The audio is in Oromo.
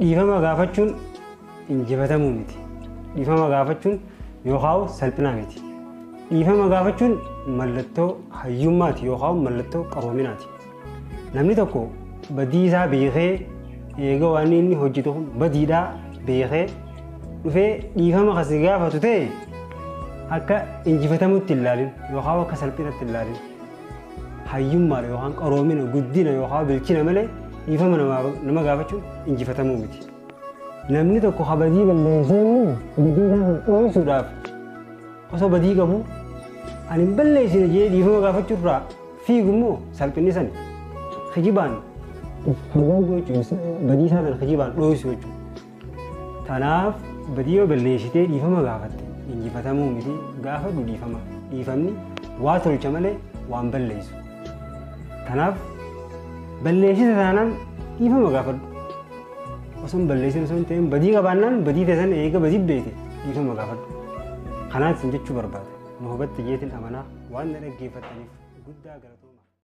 Dhiifama gaafachuun injifatamuu miti. Dhiifama gaafachuun yookaan salphinaa miti. Dhiifama gaafachuun mallattoo hayyummaati yookaan mallattoo qaroominaati. Namni tokko badii isaa beekee eega waan inni hojjetu kun badiidhaa beekee dhufee dhiifama kasi gaafatu ta'e akka injifatamutti hin ilaalin yookaan akka salphinatti hin ilaalin. Hayyummaadha yookaan qaroomina guddina yookaan bilchina malee dhiifama nama gaafachuun injifatamuu miti. Namni tokko badii balleessee immoo badii isaa dho'isuudhaaf osoo badii qabu ani hin balleessine jedhee dhiifama gaafachuurraa fiigu immoo salphinni sani kijibaan haguuguu jechuudha. Badii isaa sana kijibaan dho'isu jechuudha. Kanaaf badii yoo balleessitee dhiifama gaafatte injifatamuu miti gaafadhu dhiifama. Dhiifamni waa tolcha malee waan balleessu. Kanaaf balleessite taanaan dhiifama gaafadhu. Osoo hin balleessin osoo hin ta'in badii qabaannaan badii ta'e sana eega badii beekte dhiifama gaafadhu. Kanaan isin jechuu barbaada. Nu hubatte jeetiin amanaa waan na dhaggeeffattaniif guddaa galatooma.